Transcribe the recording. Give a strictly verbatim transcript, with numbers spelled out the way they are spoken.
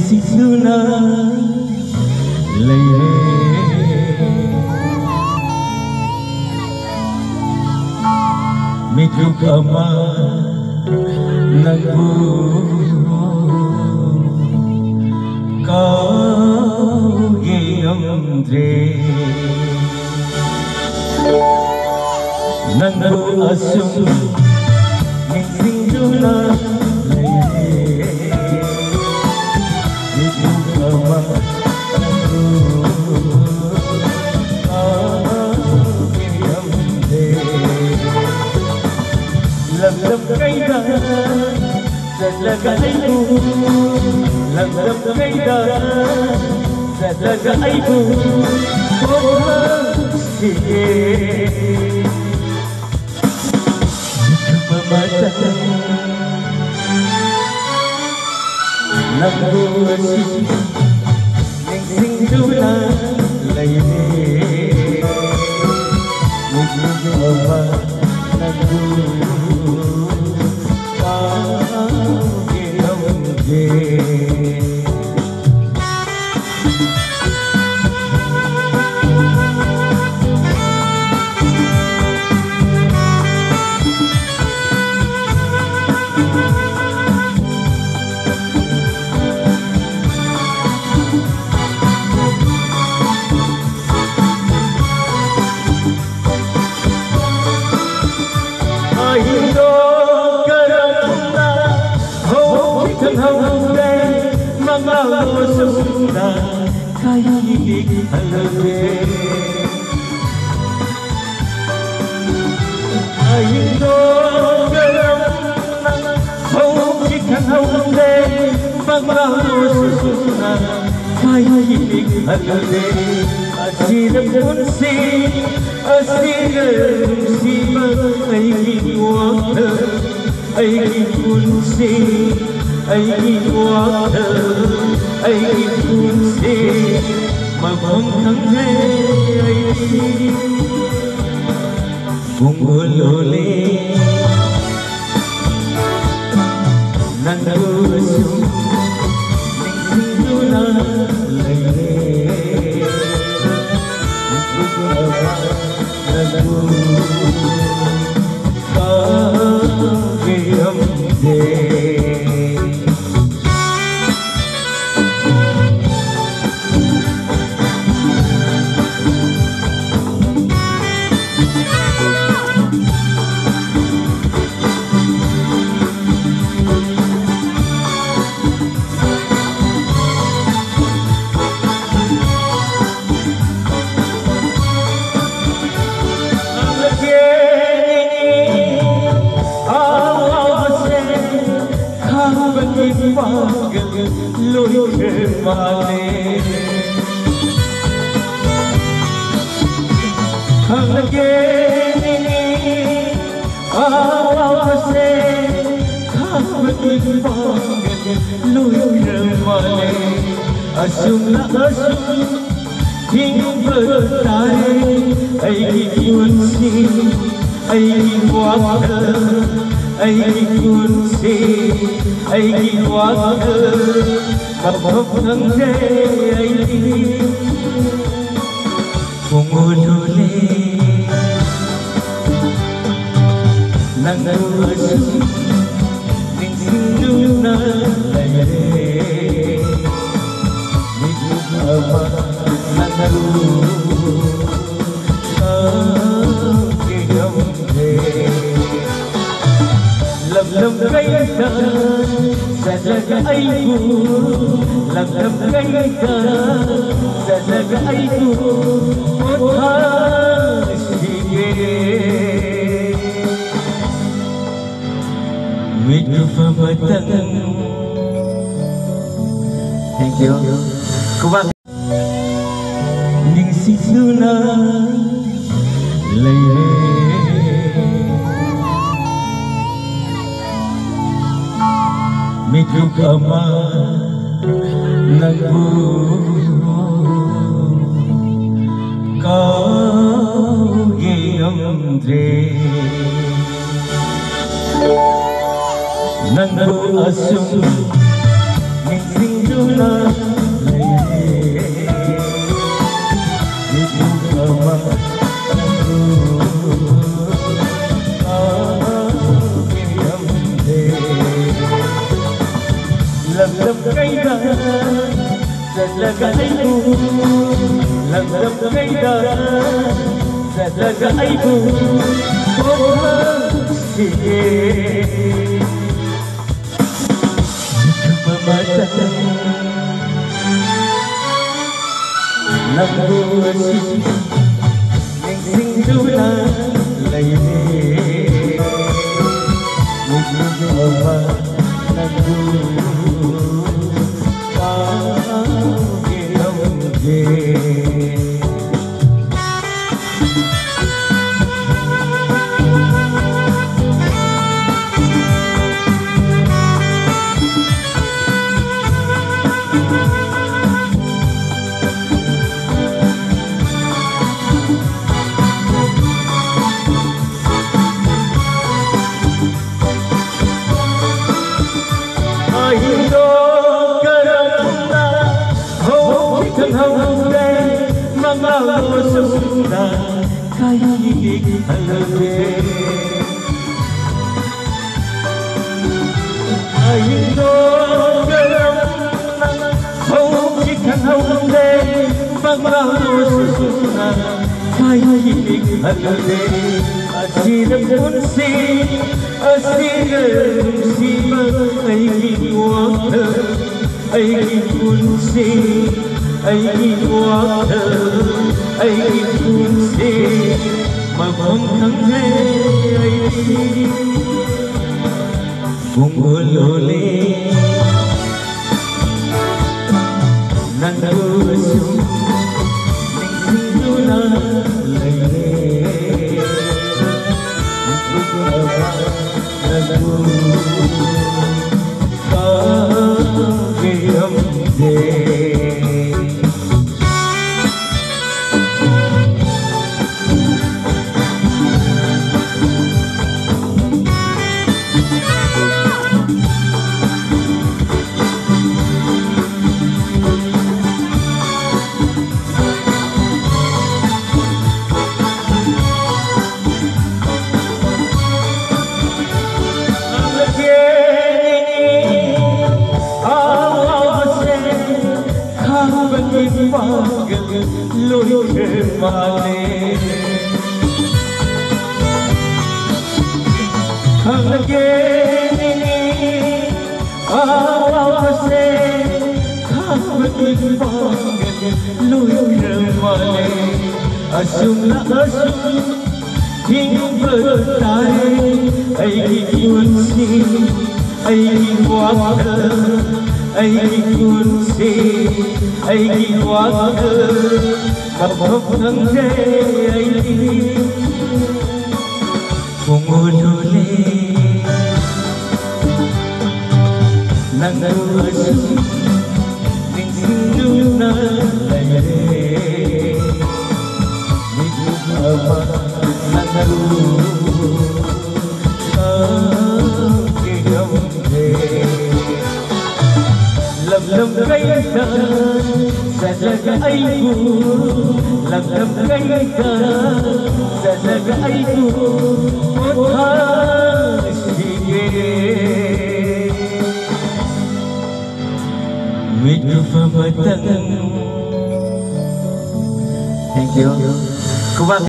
ꯅꯤꯡꯁꯤꯡꯗꯨꯅ ꯂꯩꯔꯦ꯫ ꯃꯤꯀꯨꯞ ꯑꯃ ꯅꯪꯕꯨ ꯀꯥꯎꯒꯦ ꯉꯝꯗ꯭ꯔꯦ꯫ ꯅꯪꯕꯨ ꯑꯁꯨꯝ ꯅꯤꯡꯁꯤꯡꯗꯨꯅ ꯂꯩꯔꯦ꯫ ꯃꯤꯀꯨꯞ ꯑꯃ ꯅꯪꯕꯨ ꯀꯥꯎꯒꯦ ꯉꯝꯗꯦ꯫ ꯂꯝꯗꯝ ꯀꯩꯗ ꯆꯠꯂꯒ ꯑꯩꯕꯨ, ꯂꯝꯗꯝ ꯀꯩꯗ ꯆꯠꯂꯒ ꯑꯩꯕꯨ ꯄꯣꯊꯥꯁꯤꯒꯦ꯫ ꯃꯇꯝ ꯅꯪꯕꯨ ꯅꯤꯡꯁꯤꯡꯗꯨꯅ ꯂꯩꯔꯦ꯫ ꯃꯤꯀꯨꯞ ꯑꯃ ꯅꯪꯕꯨ ꯀꯥꯎꯒꯦ ꯉꯝꯗꯦ꯫ ꯑꯍꯤꯡꯗꯣ ꯀꯔꯝꯅ ꯍꯧꯈꯤ ꯈꯪꯍꯧꯗꯦ, ꯃꯉꯥꯜꯗꯣ ꯁꯨꯝꯅ ꯀꯥꯏꯈꯤ ꯈꯪꯍꯧꯗꯦ꯫ ꯑꯍꯤꯡꯗꯣ ꯀꯔꯝꯅ ꯍꯧꯈꯤ ꯈꯪꯍꯧꯗꯦ, ꯃꯉꯥꯜꯗꯣ ꯁꯨꯝꯅ ꯀꯥꯏꯈꯤ ꯈꯪꯍꯧꯗꯦ꯫ ꯑꯁꯤꯅ ꯄꯨꯟꯁꯤ, ꯑꯁꯤꯅ ꯅꯨꯡꯁꯤꯕ ꯑꯩꯒꯤ ꯋꯥꯈꯜ꯫ ꯑꯩꯒꯤ ꯄꯨꯟꯁꯤ, ꯑꯩꯒꯤ ꯋꯥꯈꯜ, ꯑꯩꯒꯤ ꯄꯨꯟꯁꯤ ꯃꯐꯝ ꯈꯪꯗ꯭ꯔꯦ ꯑꯩꯗꯤ꯫ ꯄꯨꯡ ꯑꯣꯜ ꯑꯣꯜꯂꯦ ꯅꯪꯕꯨ ꯁꯨꯝ ꯂꯩꯔꯦ꯫ ꯅꯪꯕꯨ ꯀꯥꯎꯕꯤꯔꯝꯗꯦ꯫ ꯈꯪꯂꯒꯦ ꯑꯋꯥꯕꯁꯦ ꯈꯥꯡꯕꯒꯤ ꯄꯥꯡꯒꯜ ꯂꯣꯏꯈ꯭ꯔ ꯃꯥꯜꯂꯦ꯫ ꯑꯁꯨꯝꯅ ꯑꯁꯨꯝ ꯍꯤꯡꯕ ꯇꯥꯔꯦ ꯑꯩꯒꯤ ꯄꯨꯟꯁꯤ, ꯑꯩꯒꯤ ꯋꯥꯈꯜ, ꯑꯩꯒꯤ ꯄꯨꯟꯁꯤ, ꯑꯩꯒꯤ ꯋꯥꯈꯜ ꯃꯐꯝ ꯈꯪꯗꯦ ꯑꯩꯗꯤ꯫ ꯈꯣꯡꯒꯨꯜ ꯂꯨꯜꯂꯤ ꯅꯪꯕꯨ ꯑꯁꯨꯝ ꯅꯤꯡꯁꯤꯡꯗꯨꯅ ꯂꯩꯔꯦ꯫ ꯃꯤꯠꯀꯨꯞ ꯑꯃ ꯅꯪꯕꯨ ꯀꯥꯎꯕꯤꯔꯝꯗꯦ꯫ ꯂꯝꯗꯝ ꯀꯌꯥꯗ ꯆꯠꯂꯒ ꯑꯩꯕꯨ, ꯂꯝꯗꯝ ꯀꯌꯥꯗ ꯆꯠꯂꯒ ꯑꯩꯕꯨ ꯄꯣꯊꯥꯁꯤꯒꯦ꯫ ꯃꯤꯠꯀꯨꯞ ꯑꯃꯇꯪ꯫ Thank you. ꯈꯨꯕꯥꯛ꯫ ꯅꯤꯡꯁꯤꯡꯗꯨꯅ ꯂꯩꯔꯦ꯫ ꯃꯤꯠꯀꯨꯞ ꯑꯃ ꯅꯪꯕꯨ ꯀꯥꯎꯒꯦ ꯉꯝꯗ꯭ꯔꯦ꯫ ꯅꯪꯕꯨ ꯑꯁꯨꯝ ꯅꯤꯡꯁꯤꯡꯗꯨꯅ ꯂꯝꯗꯝ ꯀꯩꯗ ꯆꯠꯂꯒ ꯑꯩꯕꯨ, ꯂꯝꯗꯝ ꯀꯩꯗ ꯆꯠꯂꯒ ꯑꯩꯕꯨ ꯄꯣꯊꯥꯁꯤꯒꯦ꯫ ꯃꯃꯇ ꯅꯪꯕꯨ ꯅꯤꯡꯁꯤꯡꯗꯨꯅ ꯂꯩꯔꯦ꯫ ꯅꯤꯡꯁꯤꯡꯂꯕ ꯅꯪꯕꯨ ꯀꯥꯎꯒꯦ ꯉꯝꯗꯦ꯫ ꯑꯍꯤꯡꯗꯣ ꯀꯔꯝꯅ ꯍꯧꯈꯤ ꯈꯪꯍꯧꯗꯦ, ꯃꯉꯥꯜꯗꯣ ꯁꯨꯝꯅ ꯀꯥꯏꯈꯤ ꯈꯪꯍꯧꯗꯦ꯫ ꯑꯍꯤꯡꯗꯣ ꯀꯔꯝꯅ ꯍꯧꯈꯤ ꯈꯪꯍꯧꯗꯦ, ꯃꯉꯥꯜꯗꯣ ꯁꯨꯝꯅ ꯀꯥꯏꯈꯤ ꯈꯪꯍꯧꯗꯦ꯫ ꯑꯁꯤꯅ ꯄꯨꯟꯁꯤ, ꯑꯁꯤꯅ ꯅꯨꯡꯁꯤꯕ ꯑꯩꯒꯤ ꯋꯥꯈꯜ꯫ ꯑꯩꯒꯤ ꯄꯨꯟꯁꯤ, ꯑꯩꯒꯤ ꯋꯥꯈꯜ, ꯑꯩꯒꯤ ꯄꯨꯟꯁꯤ ꯃꯐꯝ ꯈꯪꯗ꯭ꯔꯦ ꯑꯩꯗꯤ꯫ ꯄꯨꯡ ꯑꯣꯜ ꯑꯣꯜꯂꯦ, ꯅꯪꯕꯨ ꯁꯨꯝ ꯅꯤꯡꯁꯤꯡꯗꯨꯅ ꯂꯩꯔꯦ꯫ ꯅꯪꯕꯨ ꯍꯪꯂꯒꯦ ꯅꯤꯅꯦ, ꯑꯋꯥꯕꯁꯦ ꯈꯥꯡꯕꯒꯤ ꯄꯥꯡꯒꯜ ꯂꯣꯏꯈ꯭ꯔ ꯃꯥꯜꯂꯦ꯫ ꯑꯁꯨꯝꯅ ꯑꯁꯨꯝ ꯍꯤꯡꯕ ꯇꯥꯔꯦ꯫ ꯑꯩꯒꯤ ꯄꯨꯟꯁꯤ, ꯑꯩꯒꯤ ꯋꯥꯈꯜ, ꯑꯩꯒꯤ ꯄꯨꯟꯁꯤ, ꯑꯩꯒꯤ ꯋꯥꯈꯜ ꯃꯐꯝ ꯈꯪꯗ꯭ꯔꯦ ꯑꯩꯗꯤ꯫ ꯄꯨꯡ ꯑꯣꯜꯂꯨꯔꯦ, ꯅꯪꯕꯨ ꯑꯁꯨꯝ ꯅꯤꯡꯁꯤꯡꯗꯨꯅ ꯂꯩꯔꯦ꯫ ꯃꯤꯀꯨꯞ ꯑꯃ ꯅꯪꯕꯨ ꯈꯪꯒꯦ ꯉꯝꯗꯦ꯫ ꯂꯝꯗꯝ ꯀꯌꯥꯗ ꯆꯠꯂꯒ ꯑꯩꯕꯨ, ꯂꯝꯗꯝ ꯀꯌꯥꯗ ꯆꯠꯂꯒ ꯑꯩꯕꯨ ꯄꯣꯊꯥꯁꯤꯒꯦ꯫ ꯃꯤꯠꯀꯨꯞ ꯑꯃꯇꯪ꯫ Thank you. ꯈꯨꯕꯥꯛ